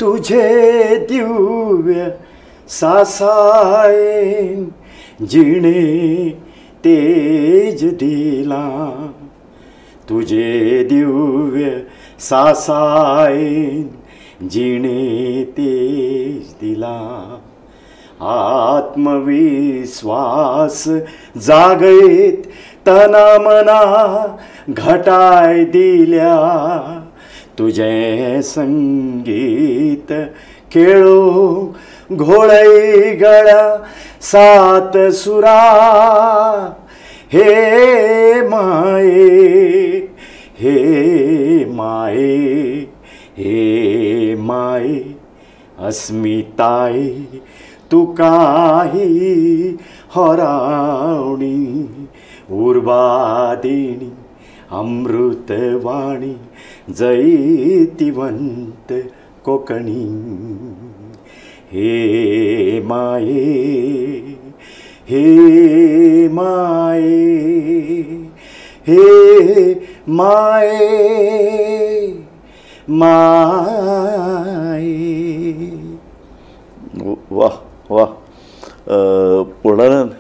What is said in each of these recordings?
तुझे दिव्य सासायेन जिणे तेज दिला, तुझे दिव्य सासायेन जिणे तेज दिला। आत्मविश्वास जागयत तना मना घटाय दिल्या, तुझे संगीत खेळो घोळय गळ्या सात सुरा। हे माये, हे माये, हे माये अस्मिताय तुका ही होरावणी, उर्बा दिणी अमृतवाणी जैतिवंत कोंकणी। हे माये, हे माये, हे माये माये। वा वा पूर्णानंद,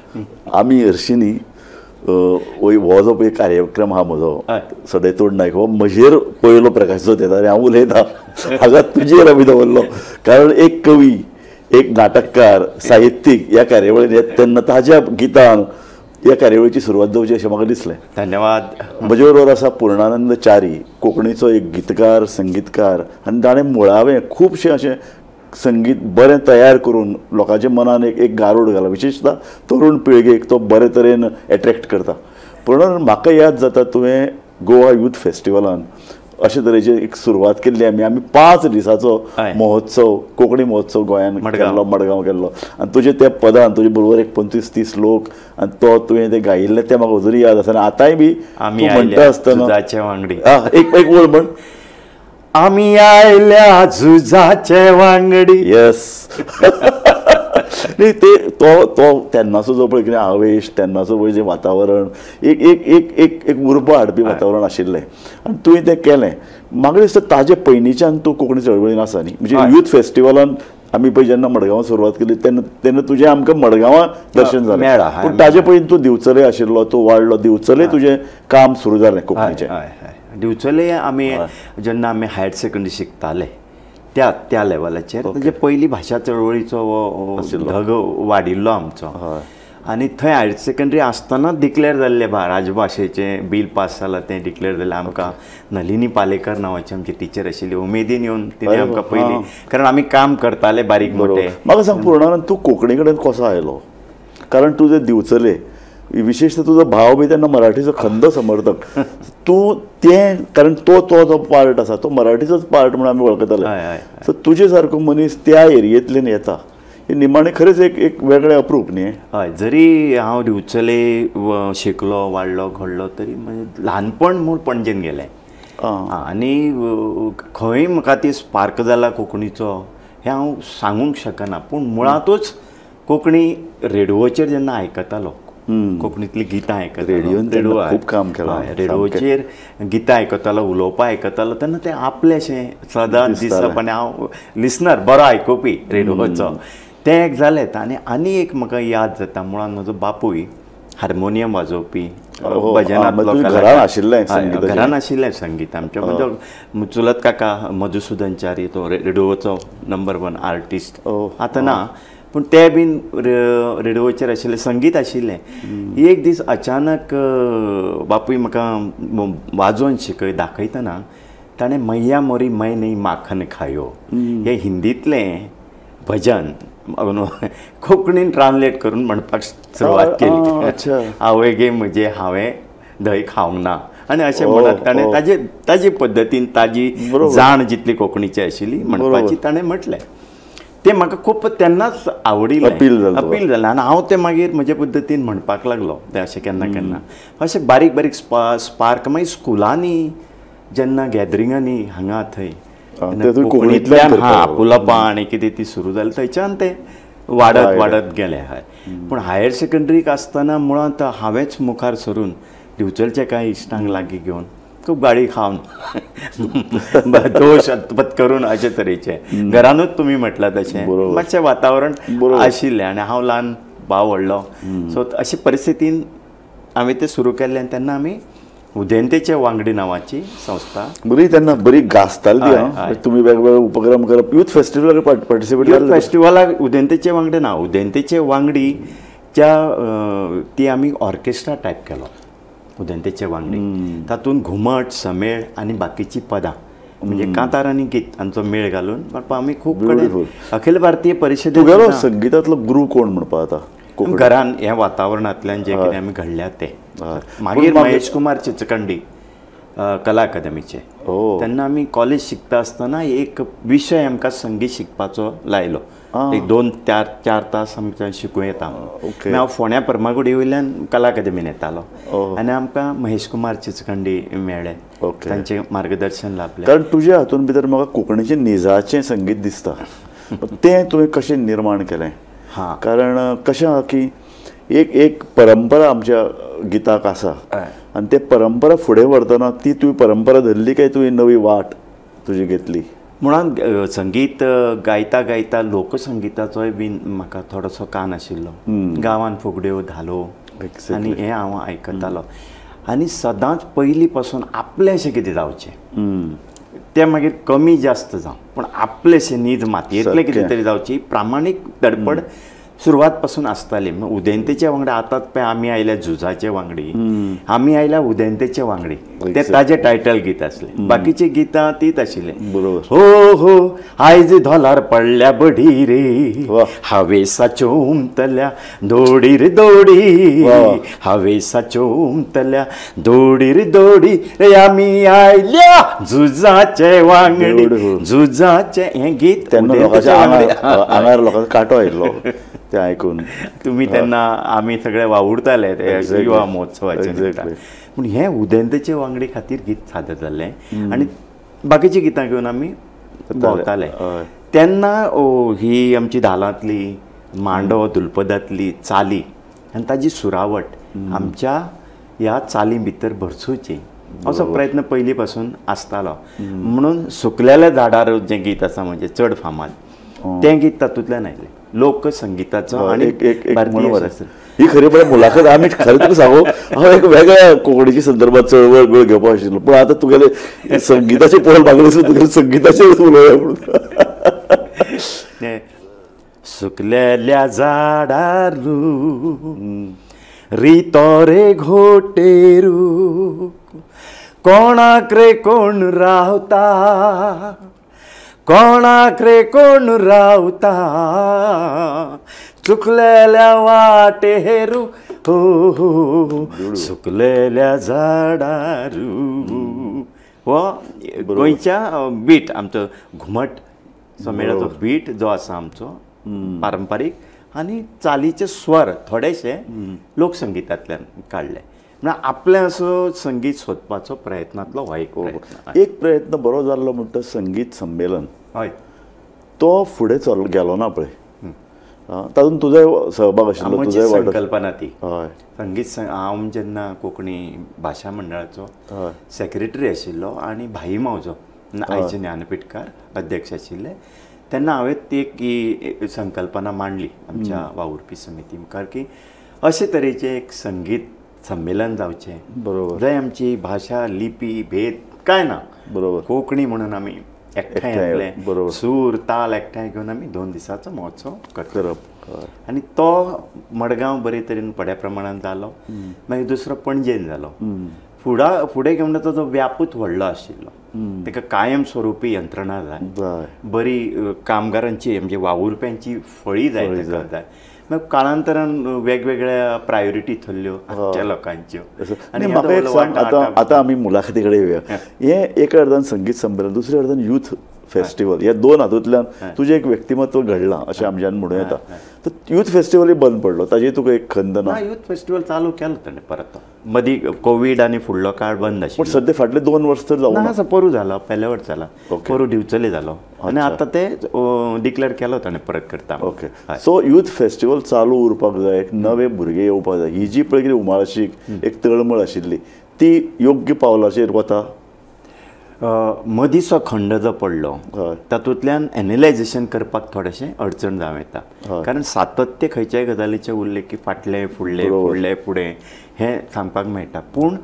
आमी हरशीं हो जो पळय कार्यक्रम आहा म्हजो सडेतोड नायक हो म्हजेर पयलो प्रकाश येता आनी हांव उलयता हांगा तुजेर आमी दवरलो, कारण एक कवी, एक नाटककार, साहित्यीक ह्या कार्यावळीन येता तेन्ना ताज्या गितान ह्या कार्यावळीची सुरवात जावची अशें म्हाका दिसलें. धन्यवाद. म्हजे बरोबर आसा पूर्णानंद च्यारी, कोंकणीचो एक गीतकार, संगीतकार आनी ताणें मुळावें खुबशें अशें संगीत बरें तयार करून लोकांच्या मनान एक एक गारूड घाला, विशेषतः तरुण पिळगेक तो बरे तरेन एट्रेक्ट करता. पूण म्हाका याद जाता तुवें गोवा यूथ फेस्टिवलान अशे तरेची एक सुरवात केल्ली. आमी आमी 5 दिसाचो महोत्सव, कोंकणी महोत्सव गोंयान केल्लो, मडगांव केल्लो आनी तुजे त्या पदान तुजे बरोबर एक 25-30 लोक आनी तो तुवें ते गायिल्लें तें म्हाका अजूनय याद आसा आनी आतांय बी तूं म्हणटा आसतना एक एक ओळ म्हण, आमी आयल्या झुजाचे वांगडी. येस. न्ही ते तो तो तेन्नाचो जो पळय कितें आवेश, तेन्नाचो पळय जें वातावरण, एक एक एक एक एक उर्बा हाडपी वातावरण आशिल्लें आनी तुवें तें केलें. म्हाका दिसता ताजे पयलींच्यान तूं कोंकणी चळवळीन आसा न्ही, म्हणजे यूथ फेस्टिवलान आमी पळय जेन्ना मडगांवां सुरवात केली तेन्ना तेन्ना तुजें आमकां मडगांवां दर्शन जालें, पूण ताजे पयलीं तूं दिवचले आशिल्लो, तूं वाडलो दिवचले, तुजें काम सुरू जालें कोंकणीचें. दिवचले आमी जेन्ना आमी हायर सेकंडरी शिकताले त्या त्या लेवलाचेर म्हणजे पयली भाशा चळवळीचो धग वाडिल्लो आमचो आनी थंय हायर सेकंडरी आसतना डिक्लेर जाल्लें राजभाशेचें बील पास जालां तें डिक्लेर जालें. आमकां नलिनी पालेकर नांवाची आमची टिचर आशिल्ली, उमेदीन येवन तिणें आमकां पयलीं, कारण आमी काम करताले बारीक मोटे. म्हाका सांग पूर्णानंद, तूं कोंकणी कडेन कसो आयलो? कारण तुजें दिवचले विशेषतः तुजो भाव बी तेन्ना मराठीचो खंद समर्थक, तूं तें कारण तो तो जो पार्ट आसा तो मराठीचोच पार्ट म्हणून आमी वळखताले, सो तुजे सारको मनीस त्या एरियेंतल्यान येता हे निमाणें खरेंच एक एक वेगळें अप्रूप न्ही. हय, जरी हांव दिवचले शिकलो, वाडलो, घडलो तरी ल्हानपण म्हूण पणजेन गेलें आनी खंय म्हाका ती स्पार्क जाला कोंकणीचो हें हांव सांगूंक शकना, पूण मुळांतूच कोंकणी रेडिओचेर जेन्ना आयकतालो, कोंकणीतली गितां आयकतालो, खूब काम केलां, रेडिओचेर गितां आयकतालो, उलोवपां आयकतालो तेन्ना तें आपलेंशें सदांच दिसप आनी हांव लिसनर बरो आयकुपी रेडिओचो, तें एक जालें. आनी आनी एक म्हाका याद जाता, मुळांत म्हजो बापूय हार्मोनियम वाजोवपी, भजनांतलो, घरान आशिल्लें संगीत आमच्या. म्हजो चुलत काका मधुसुदन च्यारी तो रेडिओचो नंबर 1 आर्टिस्ट आतां ना, पूण ते बीन रेडिओचेर आशिल्लें, संगीत आशिल्लें. एक दीस अचानक बापूय म्हाका वाजोवन शिकय दाखयतना ताणें मैया मोरी मै नहीं माखन खायो हें हिंदींतलें भजन कोंकणीन ट्रान्सलेट करून म्हणपाक सुरवात केली. आवय गे म्हजे हांवें धंय खावंक ना आनी अशें म्हणत ताणें ताजे ताजे पद्दतीन ताजी जाण जितली कोंकणीची आशिल्ली म्हणपाची ताणें म्हटलें. तें म्हाका खूब तेन्नाच आवडिल्लें, अपील जालें आनी हांव तें मागीर म्हजे पद्दतीन म्हणपाक लागलो. तें अशें केन्ना केन्ना अशें बारीक बारीक स्पार्क मागीर स्कुलांनी जेन्ना गॅदरिंगांनी हांगा थंय कोंकणींतल्यान हां पुलपां आनी कितें ती सुरू जाली, थंयच्यान तें वाडत वाडत गेलें. हय, पूण हायर सेकंडरीक आसतना मुळांत हांवेंच मुखार सरून दिवचलच्या कांय इश्टांक लागीं घेवन खूब गाळी खावन दोश पत्करून अशे तरेचे घरानूच तुमी म्हटलां तशें मातशें वातावरण आशिल्लें आनी हांव ल्हान भाव व्हडलो सो अशे परिस्थितीन हांवें तें सुरू केल्लें आनी तेन्ना आमी उदेंतेचे वांगडी नांवाची संस्था बरी तेन्ना बरी गाजताली. तुमी वेगवेगळे उपक्रम करप, यूथ फेस्टिवलाक पार्टिसिपेट, यूथ फेस्टिवलाक उदेंतेचे वांगडी ना, उदेंतेचे वांगडीच्या ती आमी ऑर्केस्ट्रा टायप केलो उदेंतेचे वांगडी. तातूंत घुमट, समेळ आनी बाकीची पदां म्हणजे कांतार आनी गीत हांचो मेळ घालून आमी खूब कडेन अखिल भारतीय परिशदेत. तुगेलो संगितांतलो गुरू कोण म्हणपा आतां घरान ह्या वातावरणांतल्यान जें कितें आमी घडल्या तें. मागीर महेश कुमार चिचकंडी कला अकादमीचे, तेन्ना आमी कॉलेज शिकता आसतना एक विशय आमकां संगीत शिकपाचो लायलो, एक 2-4 तास आमकां शिकूं येता म्हणून. हांव फोंड्या परमागुडी वयल्यान कला अकादमीन येतालो आनी आमकां महेश कुमार चिचकंडी मेळ्ळे, तांचें मार्गदर्शन लाभलें. कारण तुज्या हातून भितर म्हाका कोंकणीचें निजाचें संगीत दिसता, तें तुवें कशें निर्माण केलें? हां, कारण कशें आहा की एक एक परंपरा आमच्या गिताक आसा आनी ते परंपरा फुडें व्हरतना ती तुवें परंपरा धरली काय तुवें नवी वाट तुजी घेतली? मुळांत संगीत गायता गायता लोकसंगिताचोय बीन म्हाका थोडोसो कान आशिल्लो. गांवांत फुगड्यो, धालो आनी हें हांव आयकतालो आनी सदांच पयलीं पासून आपलें अशें कितें जावचें तें मागीर कमी जास्त जावं पूण आपलेशें नीज मातयेंतलें कितें तरी जावची प्रामाणीक धडपड सुरवात पासून आसताली. उदेंतेचे वांगडा आतां पळय आमी आयल्या झुजाचे वांगडी, आमी आयल्या उदेंतेचे वांगडी, ते ताजें टायटल गीत आसलें. बाकीची गितां तीच आशिल्लें. हो हो आयज धोलार पडल्या बडी रे, हावेसाच्यो उमतल्या दोडी रे दोडी, हावेसाच्यो उमतल्या दोडी रे दोडी रे, आमी आयल्या झुजाचे वांगडी, झुजाचे. हें गीत तेन्ना आंगार लोकांचो कांटो आयिल्लो ते आयकून. तुमी तेन्ना आमी सगळे वावुरताले ते युवा महोत्सवाचे. पूण हें उदेंतेचे वांगडी खातीर गीत सादर जाल्लें आनी बाकीची गितां घेवन आमी भोंवताले. तेन्ना ही आमची धालांतली, मांडो, दुलपदांतली चाली आनी ताजी सुरावट आमच्या ह्या चाली भितर भरसुची असो प्रयत्न पयलीं पासून आसतालो. म्हणून सुकलेल्या झाडार जें गीत आसा म्हणजे चड फामाद तें गीत तातूंतल्यान आयलें लोकसंगिताचो. आनी ही खरी म्हळ्यार मुलाखत आमी खरें तुका सांगू हांव एक वेगळ्या कोंकणीच्या संदर्भात चळवळ बिळवळ घेवपाक आशिल्लो, पूण आतां तुगेले संगिताचे पोल मागले तुगेले संगिताचेर उलोवया म्हणून. सुकलेल्या झाडार रितो रे घोटेरू, कोणाक रे कोण रावता, कोणाक रे कोण रावता, चुकलेल्या वाटेरू हो हो सुकलेल्या झाडारू. हो गोंयच्या बीट आमचो घुमट समेळाचो बीट जो आसा आमचो पारंपारीक आनी चालीचे स्वर थोडेशे लोकसंगितांतल्यान काडले. म्हळ्यार आपलें असो संगीत सोदपाचो प्रयत्नांतलो हो एक प्रयत्न. एक प्रयत्न बरो जाल्लो म्हणटा संगीत संमेलन. हय, तो फुडें चल गेलो ना पळय, तातूंत तुजोय सहभाग आशिल्लो, तुजोय संकल्पना ती. हय, संगीत हांव जेन्ना कोंकणी भाशा मंडळाचो सेक्रेटरी आशिल्लो आनी भाई मावजो आयचे ज्ञानपीठकार अध्यक्ष आशिल्ले तेन्ना हांवें ती एक संकल्पना मांडली आमच्या वावुरपी समिती मुखार की अशे तरेचें एक संगीत संमेलन जावचें, बरोबर, जंय आमची भाशा लिपी भेद काय ना, बरोबर, कोंकणी म्हणून आमी एकठांय येतले, सूर ताल एकठांय घेवन आमी 2 दिसाचो महोत्सव करप. आनी तो मडगांव बरे तरेन बऱ्या प्रमाणान जालो, मागीर दुसरो पणजेन जालो. फुडें घेवन तो जो व्यापूच व्हडलो आशिल्लो, ताका कायम स्वरुपी यंत्रणा जाय, बरी कामगारांची म्हणजे वावुरप्यांची फळी जाय ताका जाय. मागीर काळांतरान वेगवेगळ्या प्रायोरिटी थरल्यो आमच्या लोकांच्यो. आनी म्हाका एक सांग, आतां आतां आमी मुलाखती कडेन येवया. हें एका अर्दान संगीत संमेलन, दुसऱ्या अर्दान यूथ फेस्टिवल ह्या दोन हातूंतल्यान तुजें एक व्यक्तिमत्व घडलां अशें आमच्यान म्हणूं येता. तर यूथ फेस्टिवलूय बंद पडलो, ताजी तुका एक खंत ना? यूथ फेस्टिवल चालू केलो ताणें परत, मदीं कोवीड आनी फुडलो काळ बंद आशिल्लो. पूण सद्या फाटले 2 वर्स तर जावं ना, पोरू जालो, पेल्या वर्स जाला, पोरू दिवचले जालो आनी आतां ते डिक्लेअर केलो ताणें परत करता. ओके, सो यूथ फेस्टिवल चालू उरपाक जाय, एक नवे भुरगे येवपाक जाय, ही जी पळय कितें उमाळशीक एक तळमळ आशिल्ली ती योग्य पावलाचेर वता. मदींचो खंड जो पडलो तातूंतल्यान एनलायजेशन करपाक थोडेशें अडचण जावं येता, कारण सातत्य खंयच्याय गजालीचें उरलें की फाटलें फुडलें फुडलें फुडें हें सांगपाक मेळटा. पूण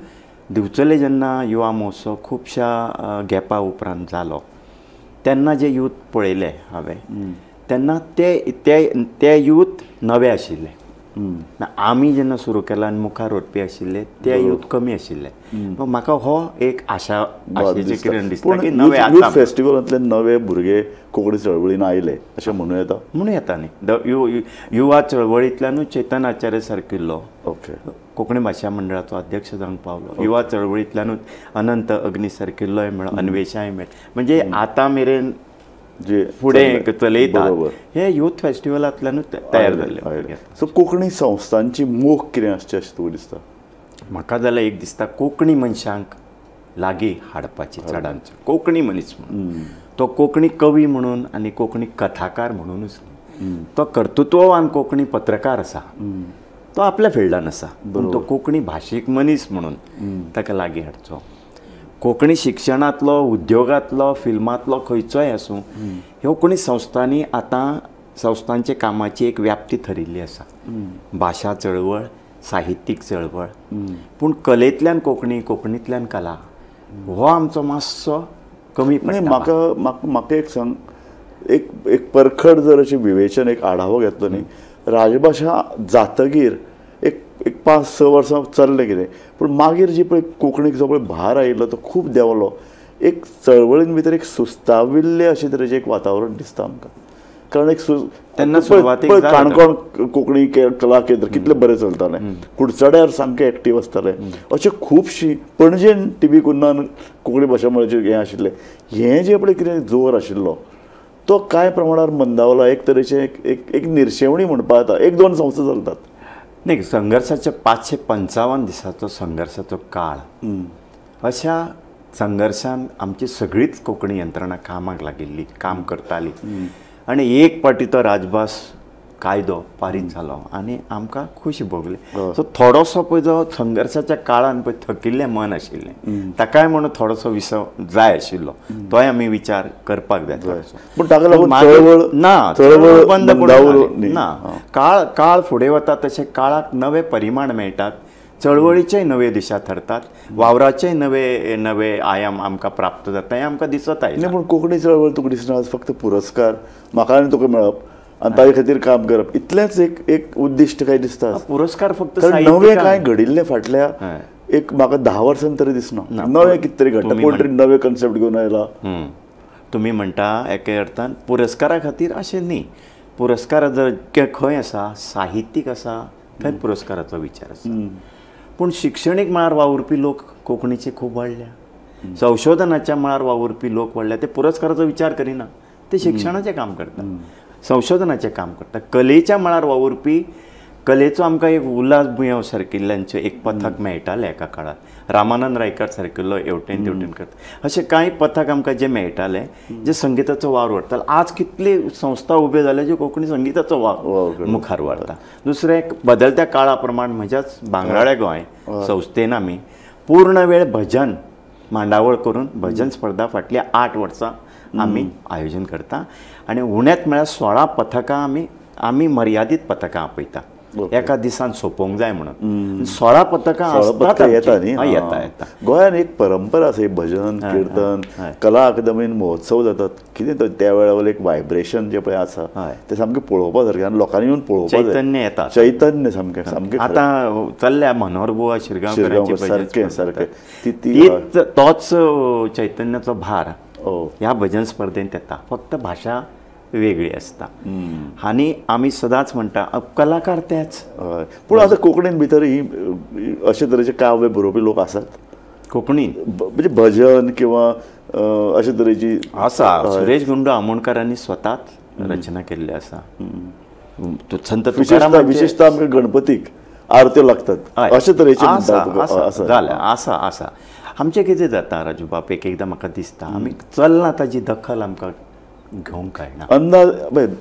दिवचले जेन्ना युवा महोत्सव खुबश्या गॅपा उपरांत जालो तेन्ना जे यूथ पळयले हांवें तेन्ना ते ते यूथ नवे आशिल्ले. आमी जेन्ना सुरू केला आनी मुखार व्हरपी आशिल्ले ते यूथ कमी आशिल्ले. म्हाका हो एक आशा आशेचें किरण दिसता की नवे यूथ फेस्टिवलांतले नवे भुरगे कोंकणी चळवळीन आयले अशें म्हणूं येता. म्हणूं येता न्ही, युवा चळवळींतल्यानूच चेतन आचार्य सारकिल्लो ओके कोंकणी भाशा मंडळाचो अध्यक्ष जावंक पावलो. युवा चळवळींतल्यानूच अनंत अग्नी सारकिल्लोय मेळ्ळो, अन्वेषाय मेळ्ळो. म्हणजे आतां मेरेन जे फुडें चलयता हे यूथ फेस्टिवलांतल्यानूच तयार जाल्ले. सो कोंकणी संस्थांची मोख कितें आसची अशें तुका दिसता? म्हाका जाल्यार एक दिसता कोंकणी मनशांक लागीं हाडपाची, चडांत कोंकणी मनीस म्हणून, तो कोंकणी कवी म्हणून आनी कोंकणी कथाकार म्हणूनच, तो कर्तृत्ववान कोंकणी पत्रकार आसा, तो आपल्या फिल्डान आसा, पूण तो कोंकणी भाशीक मनीस म्हणून ताका लागीं हाडचो. कोंकणी शिक्षणांतलो, उद्योगांतलो, फिल्मांतलो खंयचोय आसूं, ह्यो कोंकणी संस्थांनी आतां संस्थांच्या कामाची एक व्याप्ती थरिल्ली आसा. भाशा चळवळ, साहित्यीक चळवळ, पूण कलेंतल्यान कोंकणी, कोंकणींतल्यान कला हो आमचो मातसो कमी पडटा. म्हाका म्हाका एक सांग, एक एक परखड जर अशें विवेचन एक आढावो घेतलो न्ही, राजभाशा जातगीर एक एक 5-6 वर्सां चल्लें कितें, पूण मागीर जी पळय कोंकणीक जो पळय भार आयिल्लो तो खूब देंवलो. एक चळवळीन भितर एक सुस्ताविल्लें अशें तरेचें एक वातावरण दिसता आमकां. कारण एक तेन्ना सुरवातेक काणकोण कोंकणी कला केंद्र कितलें बरें चलतालें, कुडचड्यार सामकें एक्टीव आसतालें, अशें खुबशीं पणजेन टीबी कुन्नान कोंकणी भाशा मंडळाचें हें आशिल्लें. हें जें पळय कितें जोर आशिल्लो तो कांय प्रमाणार मंदावला. एक तरेचें एक एक निर्शेवणी म्हणपा येता. 1-2 संस्था चलतात. नाही, संघर्षाच्या 555 दिसाचो संघर्षाचो काळ, अशा संघर्षान आमची सगळीच कोंकणी यंत्रणा कामाक लागिल्ली, काम करताली आनी एक पाटी तो राजभास कायदो पारीत जालो आनी आमकां खुशी भोगली. सो थोडोसो पळय जो संघर्षाच्या काळान पळय थकिल्लें मन आशिल्लें ताकाय म्हणून थोडोसो विसव जाय आशिल्लो, तोय आमी विचार करपाक जाय. पूण ताका लागून चळवळ ना, चळवळ बंद पडून ना. काळ काळ फुडें वता तशें काळाक नवे परिमाण मेळटात, चळवळीचेय नवे दिशा थरतात, वावराचेय नवे नवे आयाम आमकां प्राप्त जाता, हें आमकां दिसत आयलां. पूण कोंकणी चळवळ तुका दिसना आज फक्त पुरस्कार म्हाका आनी तुका मेळप आनी ताजे खातीर काम करप इतलेंच एक एक उद्दिश्ट काय दिसता? पुरस्कार फक्त नवें कांय घडिल्लें फाटल्या एक म्हाका 10 वर्सां तरी दिसना नवें कितें तरी घडटा, कोण तरी नवे कन्सेप्ट घेवन आयला. तुमी म्हणटा एके अर्थान पुरस्कारा खातीर अशें न्ही, पुरस्कार जर खंय आसा साहित्यीक आसा थंय पुरस्काराचो विचार आसा, पूण शिक्षणीक मळार वावुरपी लोक कोंकणीचे खूब वाडल्या, संशोधनाच्या मळार वावुरपी लोक वाडल्या, ते पुरस्काराचो विचार करिना, ते शिक्षणाचें काम करता, संशोधनाचें काम करता. कलेच्या मळार वावुरपी कलेचो आमकां एक उल्हास बुयांव सारकिल्ल्यांचें एक पथक मेळटालें एका काळार, रामानंद रायकार सारकिल्लो हेवटेन तेवटेन करता, अशें कांय पथक आमकां जे मेळटाले जे संगिताचो वावर व्हरताले. आज कितली संस्था उब्यो जाल्या ज्यो कोंकणी संगिताचो वावर मुखार व्हरता. दुसरें एक बदलत्या काळा प्रमाण म्हज्याच भांगराळे गोंय संस्थेन आमी पूर्ण वेळ भजन मांडावळ करून भजन स्पर्धा फाटल्या 8 वर्सां आमी आयोजन करता आनी उण्यांत म्हळ्यार 16 पथकां आमी आमी मर्यादीत पथकां आपयता, एका दिसान सोंपोवंक जाय म्हणून 16 पथकां आसतात. येता न्ही, येता येता. गोंयान एक परंपरा आसा, भजन किर्तन कला अकादमीन महोत्सव जातात, कितें त्या वेळार एक वायब्रेशन जें पळय आसा तें सामकें पळोवपा सारकें आनी लोकांनी येवन पळोवपा जाय. चैतन्य येता, चैतन्य सामकें सामकें. आतां चल्ल्या मनोहर बुवा शिरगांवकरांची सारकें सारकें तीच तोच चैतन्याचो भार ह्या भजन स्पर्धेंत येता, फक्त भाशा वेगळी आसता. आनी आमी सदांच म्हणटा कलाकार तेच. पूण आतां कोंकणीन भितर ही अशे तरेचे काव्य बरोवपी लोक आसात कोंकणीन, म्हणजे भजन किंवा अशे तरेची आसा. सुरेश गुंडो आमोणकारांनी स्वताच रचना केल्ली आसा. संत विशेषतः आमकां गणपतीक आरत्यो लागतात अशे तरेचे जालें आसा आसा. आमचें कितें जाता राजू बाब, एक एकदां म्हाका दिसता आमी चलना ताजी दखल आमकां घेवंक कळना. अंदाज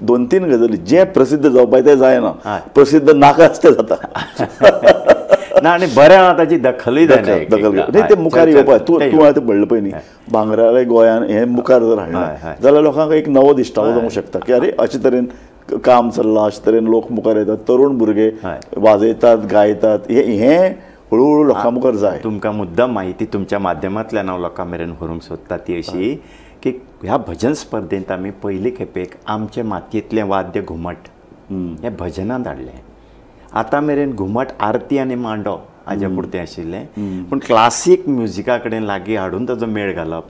दोन तीन गजाली जें प्रसिद्ध जावपाक तें जायना, प्रसिद्ध नाका आसता जाता ना आनी बरें आहा ताजी दखलूय जायना. दखल न्ही तें मुखार येवपाक तूं तूं आतां म्हणलें पळय न्ही भांगराळे गोंयान हें मुखार जर हाडलें जाल्यार लोकांक एक नवो दिश्टावो जावंक शकता की अरे अशे तरेन काम चल्लां, अशे तरेन लोक मुखार येतात, तरुण भुरगे वाजयतात गायतात, हें हळूहळू लोकां मुखार जाय. तुमकां मुद्दाम म्हायती तुमच्या माध्यमांतल्यान हांव लोकां मेरेन व्हरूंक सोदता ती अशी की ह्या भजन स्पर्धेंत आमी पयले खेपेक आमचे मातयेंतलें वाद्य घुमट हें भजनांत हाडलें. आतां मेरेन घुमट आरती आनी मांडो हाजे पुरतें आशिल्लें, पूण क्लासीक म्युजिका कडेन लागीं हाडून ताजो मेळ घालप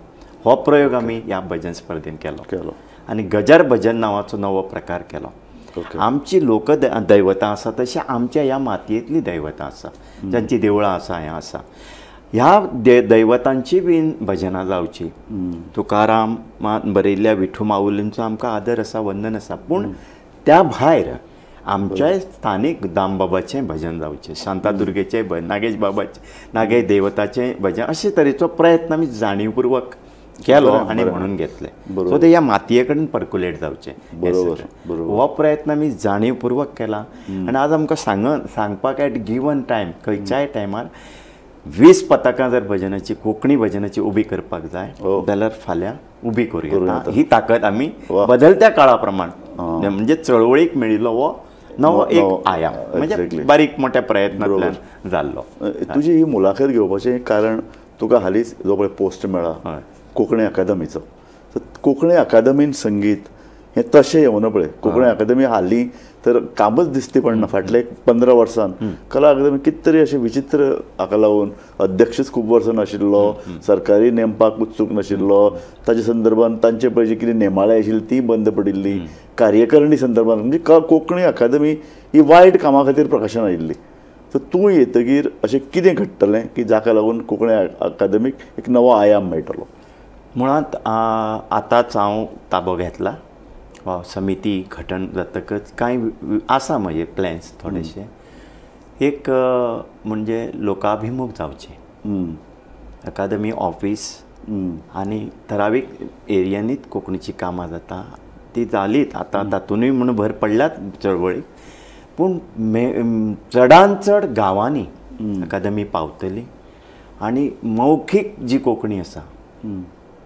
हो प्रयोग आमी ह्या भजन स्पर्धेंत केलो आनी गजर भजन नांवाचो नवो प्रकार केलो. आमची लोक दैवतां आसा तशें आमच्या ह्या मातयेंतलीं दैवतां आसा, जांचीं देवळां आसा हें आसा, ह्या दैवतांची बीन भजनां जावची. तुकारामान बरयल्ल्या विठू माऊलींचो आमकां आदर आसा, वंदन आसा, पूण त्या भायर आमच्याय स्थानीक दामबाबाचें भजन जावचें, शांतादुर्गेचें भजन, नागेश बाबाचें, नागेश देवताचें भजन, अशे तरेचो प्रयत्न आमी जाणीवपूर्वक केलो आनी म्हणून घेतले. सो ते ह्या मातये कडेन पर्क्युलेट जावचें हो प्रयत्न आमी जाणीवपूर्वक केला. आनी आज आमकां सांगपाक एट गिवन टायम खंयच्याय टायमार 20 पताकां जर भजनाची कोंकणी भजनाची उबी करपाक जाय जाल्यार फाल्यां उबी करूं ही ताकद आमी बदलत्या काळा प्रमाण म्हणजे चळवळीक मेळिल्लो हो नवो एक आयाम म्हणजे बारीक मोठ्या प्रयत्नांतल्यान जाल्लो. तुजी ही मुलाखत घेवपाचें कारण तुका हालींच जो पळय पोस्ट मेळ्ळा कोंकणी अकादमीचो, कोंकणी अकादमीन संगीत हें तशें येवना पळय. कोंकणी अकादमी हालीं तर कामच दिसती पडना. फाटले 15 वर्सान कला अकादमी कितें तरी अशें विचित्र हाका लागून अध्यक्षच खूब वर्सां नाशिल्लो, सरकारी नेमपाक उत्सूक नाशिल्लो, ताच्या संदर्भान तांचे पळय जी कितें नेमाळें आशिल्ली ती बंद पडिल्ली, कार्यकारिणी संदर्भान म्हणजे कोंकणी अकादमी ही वायट कामा खातीर प्रकाशन आयिल्ली. तर तूं येतगीर अशें कितें घडटलें की जाका लागून कोंकणी अकादमीक एक नवो आयाम मेळटलो? मुळांत आतांच हांव ताबो घेतला, समिती घटन जातकच कांय आसा म्हजे प्लॅन्स थोडेशे. एक म्हणजे लोकाभिमुख जावचें अकादमी ऑफिस आनी ठरावीक एरियांनीच कोंकणीचीं कामां जाता ती जालीच आतां, तातूंतय म्हूण भर पडल्यात चळवळीक, पूण चडान चड गांवांनी अकादमी पावतली आनी मौखीक जी कोंकणी आसा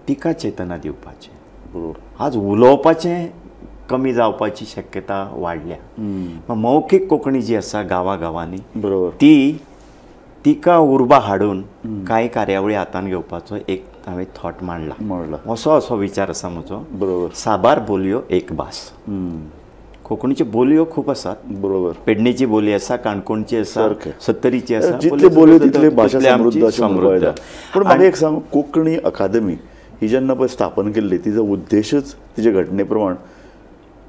तिका चेतना दिवपाचें. आज उलोवपाचें कमी जावपाची शक्यता वाडल्या, मौखीक कोंकणी जी आसा गांवागांवांनी ती तिका उर्बा हाडून कांय कार्यावळी हातान घेवपाचो एक हांवें थॉट मांडला. असो असो विचार आसा म्हजो. बरोबर. साबार बोलयो एक भास. कोंकणीच्यो बोलयो खूब आसात. बरोबर. पेडणेची बोली आसा, काणकोणची आसा, सत्तरीची आसा, जितली बोलयो तितली भाशा समृद्ध समृद्ध. पूण म्हाका एक सांग, कोंकणी अकादमी ही जेन्ना पळय स्थापन केल्ली तिजो उद्देशच तिजे घटने प्रमाण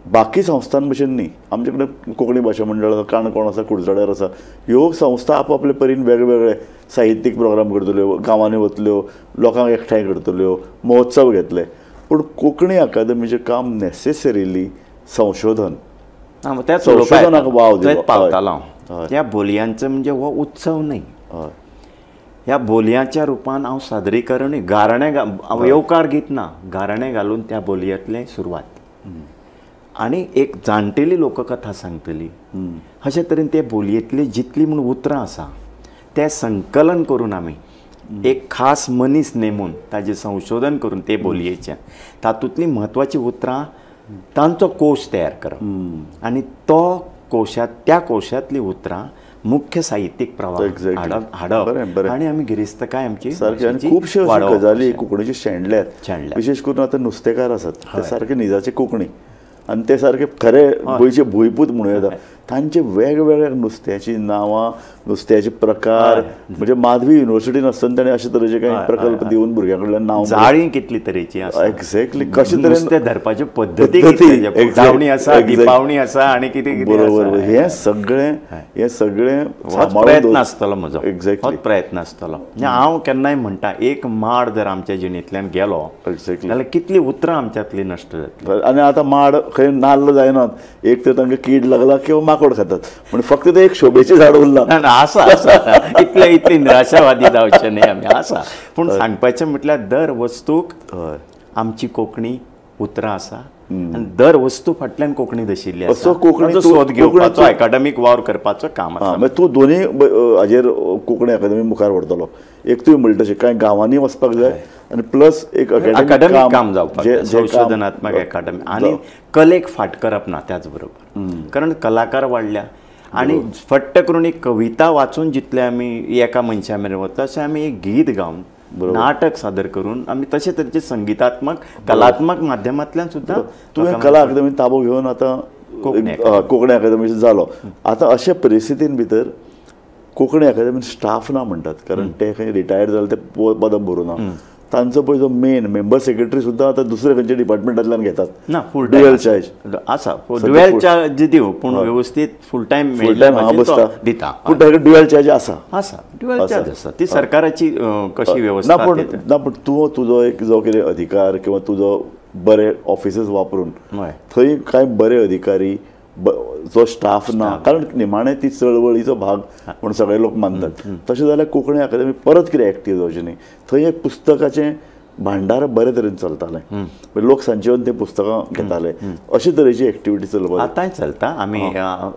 बाकी संस्थां भशेन न्ही. आमचे कडेन कोंकणी भाशा मंडळ आसा, काणकोण आसा, कुडचड्यार आसा, ह्यो संस्था आपआपले परीन वेगवेगळे साहित्यीक प्रोग्राम करतल्यो, गांवांनी वतल्यो, लोकांक एकठांय करतल्यो, महोत्सव घेतले. पूण कोंकणी अकादमीचें काम नॅसेसरीली संशोधन, संशोधनाक वाव दिलो पावतालो. ह्या बोलयांचो म्हणजे हो उत्सव न्ही, ह्या बोलयांच्या रुपान हांव सादरीकरण गाराणें येवकार गीत ना, गाराणें घालून त्या बोलयांतलें सुरवात आनी एक जाणटेली लोककथा सांगतली. अशे तरेन ते बोलयेंतली जितली म्हूण उतरां आसा तें संकलन करून आमी एक खास मनीस नेमून ताजें संशोधन करून ते बोलयेचें तातूंतलीं म्हत्वाचीं उतरां तांचो कोश तयार करप आनी तो कोशांत त्या कोशांतलीं उतरां मुख्य साहित्यीक प्रवाह हाडप आनी आमी गिरेस्तकाय आमची सारकी. खुबश्यो गजाली कोंकणीच्यो शेणल्यात, विशेष करून आतां नुस्तेकार आसात ते सारके निजाचे कोंकणी आनी ते सारके खरे गोंयचे भुंयपूत म्हणूं येता. तांचे वेगवेगळ्या नुस्त्याची नांवां, नुस्त्याचे प्रकार, म्हणजे माधवी युनिवर्सिटीन आसतना ताणें अशे तरेचे कांय प्रकल्प दिवन भुरग्यां कडल्यान नांव, जाळीं कितली तरेची आसा, एक्झॅक्टली कशे तरेन नुस्तें धरपाच्यो पद्दती, दावणी आसा, दिपावणी आसा आनी कितें कितें. बरोबर, हें सगळें हें सगळें प्रयत्न आसतलो म्हजो, एक्झॅक्टली प्रयत्न आसतलो. हांव केन्नाय म्हणटा एक माड जर आमच्या जिणेंतल्यान गेलो जाल्यार कितली उतरां आमच्यांतली नश्ट जातली. आनी आतां माड खंय नाल्ल जायनात, एक तर तांकां कीड लागला किंवा माकोड खातात, पूण फक्त ते एक शोभेचें झाड उरलां. ना आसा आसा, इतले इतली निराशावादी जावचें न्ही आमी, आसा. पूण सांगपाचें म्हटल्यार दर वस्तूक आमची कोंकणी उतरां आसा आनी दर वस्तू फाटल्यान कोंकणी दशिल्ली आसा. कोंकणीचो सोद घेवपाचो, एकाडेमीक वावर करपाचो काम आसा. मागीर तूं दोनूय हाजेर कोंकणी अकादमी मुखार व्हरतलो. एक तुवें म्हणटा तशें कांय गांवांनी वचपाक जाय आनी प्लस एक अकाडेमीक काम जावपाक जाय, संशोधनात्मक अकाडेमी, आनी कलेक फाट करप ना त्याच बरोबर, कारण कलाकार वाडल्या आनी फट्ट करून एक कविता वाचून जितले आमी एका मनशा मेरेन वता तशें आमी एक गीत गावन, नाटक सादर करून आमी तशे तरेचे संगीतात्मक कलात्मक माध्यमांतल्यान सुद्दां. तुवें कला अकादमी ताबो घेवन आतां कोंकणी अकादमी जालो. आतां अशे परिस्थितीन भितर कोंकणी अकादमीन स्टाफ ना म्हणटात, कारण ते खंय रिटायर्ड जाले ते पदां भरूं ना. तांचो पळय जो मेन मेंबर सेक्रेटरी सुद्दां आतां दुसऱ्या खंयच्या डिपार्टमेंटांतल्यान घेतात ना, फूल ड्युएल चार्ज आसा, ड्युएल चार्ज दिवं पूण व्यवस्थीत फूल टायम बसता दिता, पूण ताका ड्युएल चार्ज आसा, आसा ड्युएल चार्ज आसा. ती सरकाराची कशी वेवस्था ना. पूण ना, पूण तूं तुजो एक जो कितें अधिकार किंवा तुजो बरे ऑफिसर्स वापरून थंय कांय बरे अधिकारी जो स्टाफ ना, कारण निमाणें ती चळवळीचो भाग म्हूण सगळे लोक मानतात. तशें जाल्यार कोंकणी अकादमी परत कितें एक्टीव जावची न्ही, थंय एक पुस्तकाचें भांडार बरे तरेन चलतालें, लोक सांजे येवन ते पुस्तकां घेताले, अशे तरेची एक्टिविटी चलपाक आतांय चलता. आमी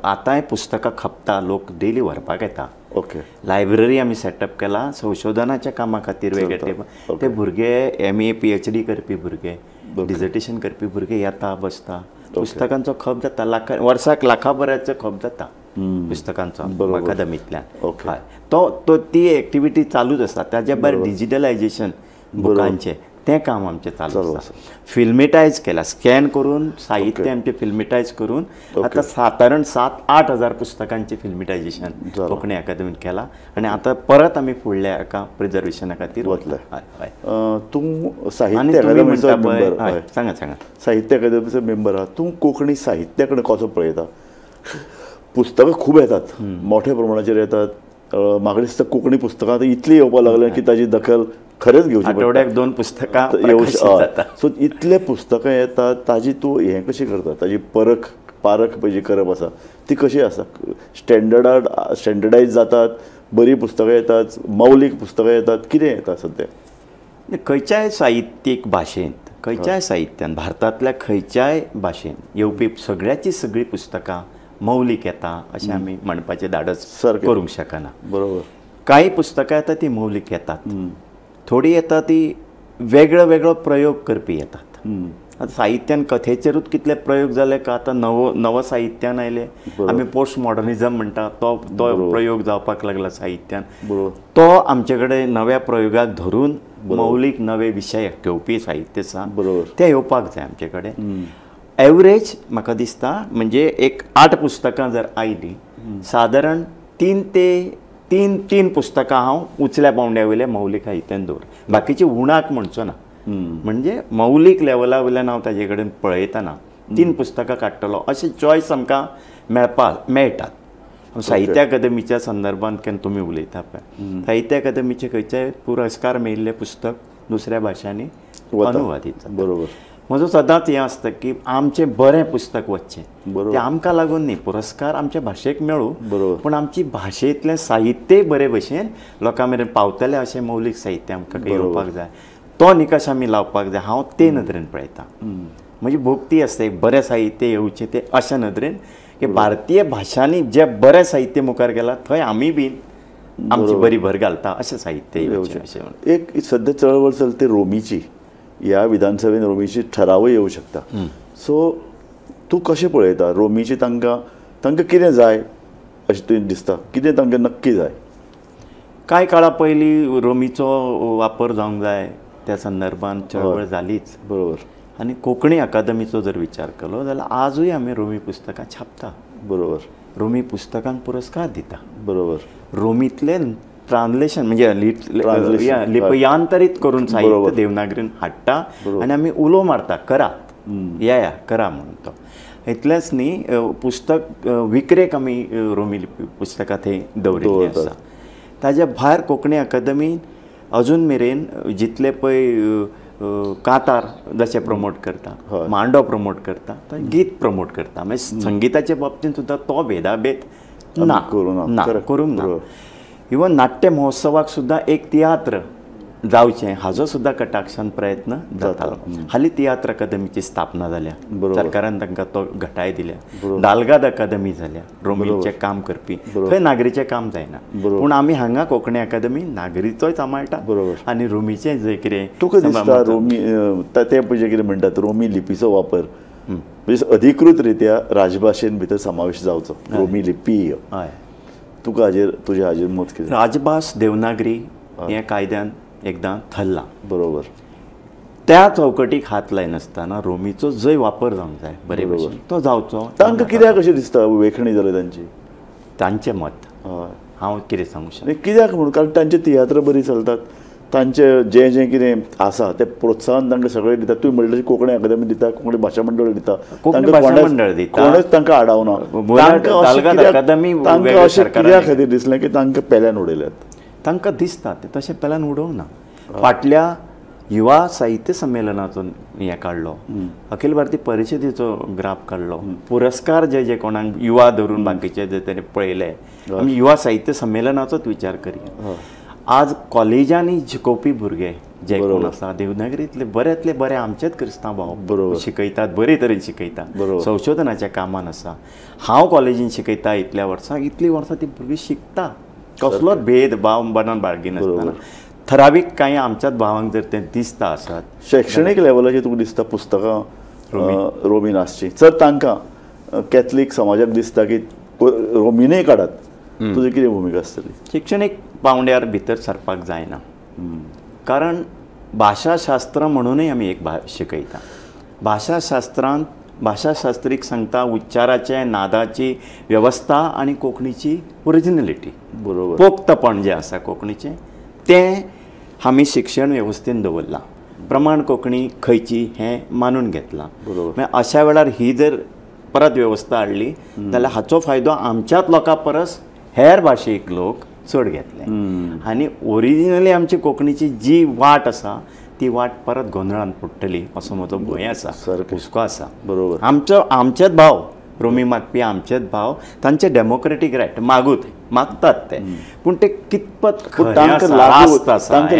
आतांय पुस्तकां खपता, लोक डेली व्हरपाक येता. ओके, लायब्ररी आमी सेटअप केला संशोधनाच्या कामा खातीर वेगळे, ते भुरगे MA PhD करपी भुरगे, डिजर्टेशन करपी भुरगे येता, बसता, पुस्तकांचो खप जाता, लाखां वर्साक लाखां बऱ्याचो खप जाता पुस्तकांचो अकादमींतल्यान. हय, तो तो ती एक्टिविटी चालूच आसा. ताज्या भायर डिजिटलायजेशन बुकांचें तें काम आमचें चालू आसा. फिल्मिटायज केला, स्कॅन करून साहित्य आमचें फिल्मिटायज करून आतां सादारण 7-8 हजार पुस्तकांचें फिल्मिटायजेशन कोंकणी अकादमीन केलां आनी आतां परत आमी फुडल्या एका प्रिजर्वेशना खातीर वतले. तूं साहित्य अकादमीचो मेंबर, सांगा सांगा, साहित्य अकादमीचो मेंबर आहा, तूं कोंकणी साहित्या कडेन कसो पळयता? पुस्तकां खूब येतात, मोठ्या प्रमाणाचेर येतात, म्हाका दिसता कोंकणी पुस्तकां आतां इतलीं येवपाक लागल्या की ताजी दखल खरेंच घेवची, आठवड्याक 2 पुस्तकां येवची. सो इतले पुस्तकां येतात, ताजी तूं हें कशी करता, ताजी परख पारख पळय जी करप आसा ती कशी आसा? स्टँडर्डायज जातात, बरीं पुस्तकां येतात, मौलीक पुस्तकां येतात, कितें येता सद्या? खंयच्याय साहित्यीक भाशेंत, खंयच्याय साहित्यान, भारतांतल्या खंयच्याय भाशेन येवपी सगळ्याची सगळीं पुस्तकां मौलीक येता अशें आमी म्हणपाचें धाडस करूंक शकना. बरोबर, कांय पुस्तकां येता ती मौलीक येतात, थोडी येता ती वेगळो वेगळो प्रयोग करपी येतात. आतां साहित्यान कथेचेरूच कितले प्रयोग जाले का आतां नवो नवो साहित्यान आयले, आमी पोस्ट मॉडर्निजम म्हणटा तो तो प्रयोग जावपाक लागला साहित्यान. तो आमचे कडेन नव्या प्रयोगाक धरून मौलीक नवे विशय घेवपी साहित्य आसा, तें येवपाक जाय आमचे कडेन. एवरेज म्हाका दिसता म्हणजे एक 8 पुस्तकां जर आयलीं, सादारण 3 पुस्तकां हांव उचल्या पावंड्या वयल्या मौलीक साहित्यान दवर, बाकीची उणाक म्हणचो ना, म्हणजे मौलीक लेवला वयल्यान हांव ताजे कडेन पळयतना 3 पुस्तकां काडटलो अशें चॉयस आमकां मेळटात. साहित्य अकादमीच्या संदर्भात केन्ना तुमी उलयता पळय, साहित्य अकादमीचे खंयचेय पुरस्कार मेळिल्लें पुस्तक दुसऱ्या भाशांनी अनुवादीत जाता. बरोबर, म्हजो सदांच हें आसता की आमचें बरें पुस्तक वचचें, तें आमकां लागून न्ही, पुरस्कार आमच्या भाशेक मेळूं, पूण आमची भाशेंतलें साहित्यय बरे भशेन लोकां मेरेन पावतलें अशें मौलीक साहित्य आमकां येवपाक जाय, तो निकश आमी लावपाक जाय. हांव ते नदरेन पळयता, म्हजी भोगती आसता एक बरें साहित्य येवचें तें अशा नदरेन की भारतीय भाशांनी जें बरें साहित्य मुखार गेलां थंय आमी बीन आमची बरी भर घालता अशें साहित्य येवचें. अशें एक सद्या चळवळ चलता रोमीची, ह्या विधानसभेन रोमीची ठरावय येवं शकता. सो तूं कशें पळयता रोमीची, तांकां तांकां कितें जाय अशें तुवें दिसता, कितें तांकां नक्की जाय? कांय काळा पयलीं रोमीचो वापर जावंक जाय त्या संदर्भात चळवळ जालीच. बरोबर, आनी कोंकणी अकादमीचो जर विचार केलो जाल्यार आजूय आमी रोमी पुस्तकां छापता. बरोबर. रोमी पुस्तकांक पुरस्कार दिता. बरोबर. रोमींतलें ट्रान्सलेशन म्हणजे लिपयांतरीत करून साहित्य देवनागरीन हाडटा आनी आमी उलो मारता करात या करा म्हणून. तो इतलेंच न्ही, पुस्तक विक्रेक आमी रोमी लिपी पुस्तकां थंय दवरिल्लीं आसा. ताज्या भायर कोंकणी अकादमीन अजून मेरेन जितले पळय कातार जशें प्रमोट करता, मांडो प्रमोट करता, गीत प्रमोट करता, मागीर संगिताच्या बाबतींत सुद्दां तो भेदाभेद ना करूंक ना. इवन नाट्य महोत्सवाक सुद्दां एक तियात्र जावचें हाजो सुद्दां कटाक्षान प्रयत्न जातालो. हालीं तियात्र अकादमीची स्थापना जाल्या, सरकारान तांकां तो घटाय दिल्या. दालगाद अकादमी जाल्या रोमीचें काम करपी, थंय नागरीचें काम जायना, पूण आमी हांगा कोंकणी अकादमी नागरीचोय सांबाळटा आनी रोमीचें जें कितें. तुका दिसता रोमी ते पळय कितें म्हणटात रोमी लिपीचो वापर म्हणजे अधिकृत रित्या राजभाशेन भितर समावेश जावचो रोमी लिपी, हय, तुका हाजेर तुज्या हाजेर मत कितें? राजभास देवनागरी हें कायद्यान एकदां थरलां. बरोबर. त्या चौकटीक हात लायनासतना रोमीचो जंय वापर जावंक जाय बरे भशेन तो जावचो. तांकां कित्याक अशें दिसता वेखणी जाली तांची? तांचें मत, हांव कितें सांगूं शकता कित्याक म्हणून? कारण तांचे तियात्र बरी चलतात, तांचे जें जें कितें आसा तें प्रोत्साहन तांकां सगळें दिता. तुवें म्हणलें तशें कोंकणी अकादमी दिता, कोंकणी भाशा मंडळ दिता, कोंकणी भाशा मंडळ दिता, कोणूच तांकां आडावना. तांकां अशें कित्या खातीर दिसलें की तांकां पेल्यान उडयल्यात? तांकां दिसता तें तशें पेल्यान उडोवंक ना. फाटल्या युवा साहित्य संमेलनाचो हें काडलो, अखिल भारतीय परिशदेचो ग्राफ काडलो, पुरस्कार जे जे कोणाक युवा धरून बाकीचे जे ताणें पळयले, आमी युवा साहित्य संमेलनाचोच विचार करया. आज कॉलेजांनी शिकोवपी भुरगे जे कोण आसा देवनागरींतले बऱ्यांतले बरे आमचेच क्रिस्तांव भाव शिकयतात, बरे तरेन शिकयतात, संशोधनाच्या कामान आसा. हांव कॉलेजीन शिकयता इतल्या वर्सां, इतलीं वर्सां ती भुरगीं शिकता, कसलोच भेदभाव मनान बाळगिनासतना. ठरावीक कांय आमच्याच भावांक जर तें दिसता आसत शैक्षणीक लेवलाचेर तुका दिसता पुस्तकां रोमीन आसची, जर तांकां कॅथलीक समाजाक दिसता की रोमीनय काडात, तुजी कितें भुमिका आसतली? शिक्षणीक पावंड्यार भितर सरपाक जायना, कारण भाशाशास्त्र म्हणूनय आमी एक शिकयता. भाशाशास्त्रांत भाशाशास्त्रीक सांगता उच्चाराचे नादाची वेवस्था आनी कोंकणीची ओरिजिनलिटी, बरोबर, पोक्तपण जें आसा कोंकणीचें तें आमी शिक्षण वेवस्थेन दवरलां. प्रमाण कोंकणी खंयची हें मानून घेतलां. बरोबर. अशा वेळार ही जर परत वेवस्था हाडली जाल्यार हाचो फायदो आमच्याच लोकां परस हेर भाशेक लोक चड घेतले आनी ओरिजिनली आमची कोंकणीची जी वाट आसा ती वाट परत गोंदळान पडटली असो म्हजो भंय आसा, हुस्को आसा. बरोबर. आमचो आमचेच भाव रोमी मागपी आमचेच भाव तांचे डेमोक्रेटीक रायट मागूत मागतात ते, पूण ते कितपत तांकां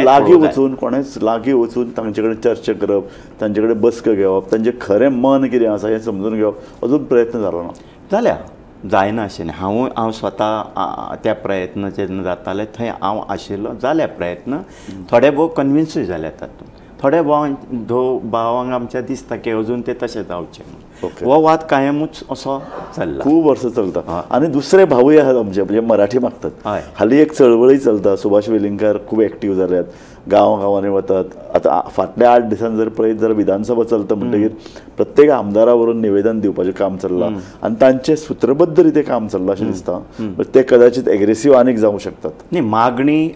लागीं वचून कोणेच लागीं वचून तांचे कडेन चर्चा करप, तांचे कडेन बसका घेवप, तांचें खरें मन कितें आसा हें समजून घेवप अजून प्रयत्न जालो ना? जाल्या जायना अशें न्ही. हांव स्वता त्या प्रयत्न जेन्ना जाताले थंय हांव आशिल्लो, जाल्या प्रयत्न, थोडे भोव कन्विन्सूय जाल्या तातूंत. थोडे भावांक आमच्या दिसता की अजून ते तशें जावचें, हो वाद कायमूच असो चल्ला, खूब वर्सां चलता. आनी दुसरे भावूय आसात आमचे म्हणजे मराठी मागतात. हालीं एक चळवळी चलता, सुभाष वेलिंगकार खूब एक्टीव जाल्यात, गांव गांवांनी वतात. आतां फाटल्या 8 दिसांनी जर पळयत जाल्यार विधानसभा चलता म्हणटकीर प्रत्येक आमदारा वरून निवेदन दिवपाचें काम चल्लां आनी तांचें सुत्रबद्ध रितीन काम चल्लां अशें दिसता. ते कदाचित एग्रेसीव आनीक जावंक शकतात. न्ही, मागणी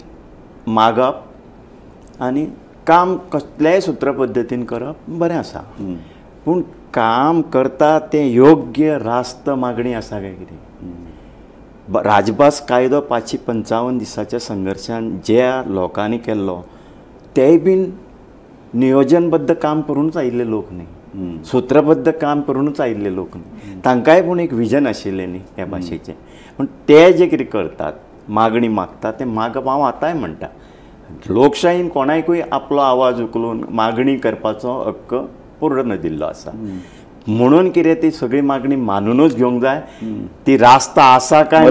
मागप आनी काम कसल्याय सूत्र पद्दतीन करप बरें आसा, पूण काम करता तें योग्य रास्त मागणी आसा काय कितें? राजभास कायदो 555 दिसाच्या संघर्शान ज्या लोकांनी केल्लो तेय बीन नियोजनबद्ध काम करूनच आयिल्ले लोक न्ही, सूत्रबद्ध काम करूनच आयिल्ले लोक न्ही, तांकांय पूण एक विजन आशिल्लें न्ही ह्या भाशेचें. पूण ते जे कितें करतात मागणी मागतात तें मागप हांव आतांय म्हणटा, लोकशाहीन कोणाकूय आपलो आवाज उखलून मागणी करपाचो हक्क पूर्ण दिल्लो आसा, म्हणून कितें ती सगळी मागणी मानूनच घेवंक जाय. ती रास्ता आसा काय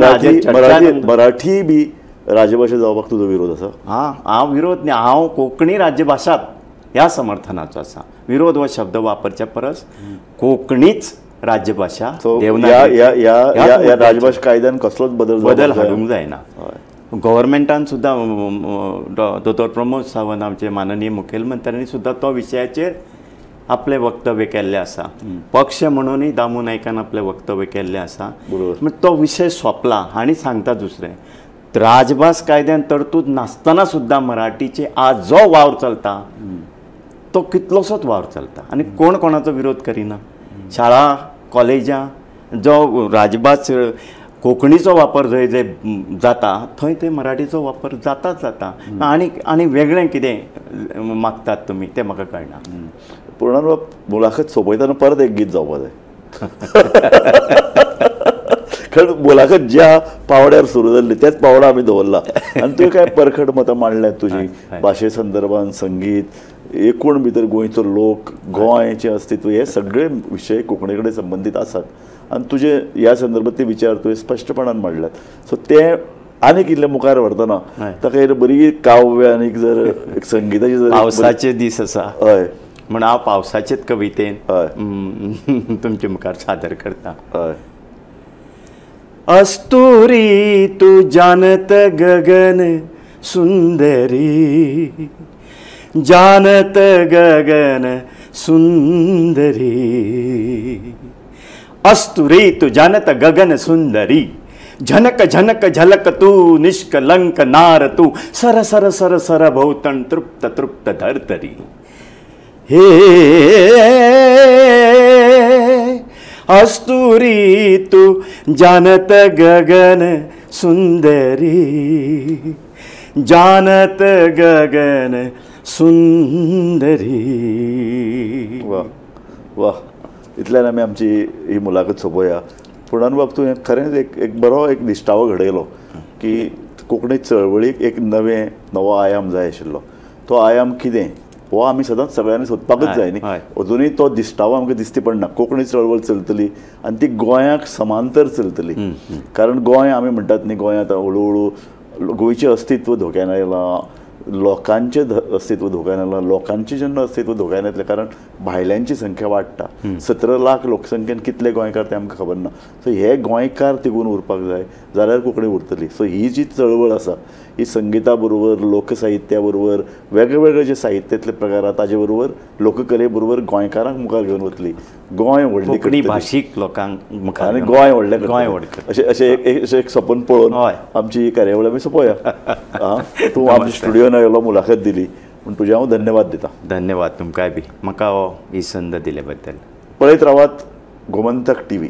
मराठी बी राजभाशा जावपाक तुजो विरोध आसा? हां, हांव विरोध न्ही, हांव कोंकणी राज्यभाशात ह्या समर्थनाचो आसा. विरोध हो शब्द वापरच्या परस कोंकणीच राज्यभाशा ह्या राजभाशा कायद्यान कसलोच बदल हाडूंक जायना. गव्हर्मेंटान सुद्दां दोतोर प्रमोद सावंत आमचे माननीय मुखेलमंत्र्यांनी सुद्दां तो विशयाचेर आपलें वक्तव्य केल्लें आसा, पक्ष म्हणूनय दामू नायकान आपलें वक्तव्य केल्लें आसा. बरोबर, तो विशय सोंपला. आनी सांगता दुसरें, राजभास कायद्यान तरतूद नासतना सुद्दां मराठीचे आज जो वावर चलता तो कितलोसोच वावर चलता आनी कोण कोणाचो विरोध करिना. शाळा कॉलेजां जो राजभास कोंकणीचो वापर जंय जंय जाता थंय थंय मराठीचो वापर जाताच जाता. आनी आनी वेगळें कितें मागतात तुमी तें म्हाका कळना. पूर्णान मुलाखत सोंपयतना परत एक गीत जावपा जाय, कारण मुलाखत ज्या पावड्यार सुरू जाल्ली त्याच पावडा आमी दवरला. आनी तुवें काय परखड मतां मांडल्यात तुजी भाशे संदर्भान, संगीत, एकूण भितर गोंयचो लोक, गोंयचें अस्तित्व, हे सगळे विशय कोंकणी कडेन संबंदीत आसात आनी तुजे ह्या संदर्भात ते विचार तुवें स्पश्टपणान मांडल्यात. सो ते आनीक इल्ले मुखार व्हरतना ताका एक बरी काव्य आनीक जर एक संगिताची जर पावसाचे दीस आसा, हय, म्हण हांव पावसाचेच कवितेन तुमचे मुखार सादर करता. हय. अस्तुरी तू जानत गगन सुंदरी, जानत गगन सुंदरी, अस्तुरी तू जानत गगन सुंदरी, झनक झनक झलक तू निष्कलंक नार तू, सर सर सर सर भोवतण तृप्त तृप्त धरतरी. हे अस्तुरी तू जानत गगन सुंदरी, जानत गगन सुंदरी. वा वा, इतल्यान आमी आमची ही मुलाखत सोंपोया. पूर्णान बाब, तुवें खरेंच एक एक बरो एक दिश्टावो घडयलो की कोंकणी चळवळीक एक नवो आयाम जाय आशिल्लो. तो आयाम कितें हो आमी सदांच सगळ्यांनी सोदपाकच जाय न्ही. अजुनूय तो दिश्टावो आमकां दिश्टी पडना. कोंकणी चळवळ चलतली आनी ती गोंयाक समांतर चलतली, कारण गोंय आमी म्हणटात न्ही, गोंय आतां हळू हळू गोंयचें अस्तित्व धोक्यान आयलां, लोकांचें अस्तित्व धोक्यान आयलां. लोकांचें जेन्ना अस्तित्व धोक्यान येतलें, कारण भायल्यांची संख्या वाडटा, 17 लाख लोकसंख्येन कितले गोंयकार ते आमकां खबर ना. सो हे गोंयकार तिगून उरपाक जाय जाल्यार कोंकणी उरतली. सो ही जी चळवळ आसा ही संगिता बरोबर, लोकसाहित्या बरोबर, वेगळे वेगळे जे साहित्यांतले प्रकार आसा ताजे बरोबर, लोककले बरोबर गोंयकारांक मुखार घेवन वतली. गोंय व्हडली कोंकणी भाशीक लोकांक मुखार आनी गोंय व्हडलें, गोंय व्हडलें अशें अशें अशें एक सपन पळोवन आमची कार्यावळ आमी सोंपोया. तूं आमच्या स्टुडियोन आयलो, मुलाखत दिली म्हूण तुजें हांव धन्यवाद दिता. धन्यवाद तुमकांय बी म्हाका ही संद दिले बद्दल. पळयत रावात गोमंतक टीव्ही.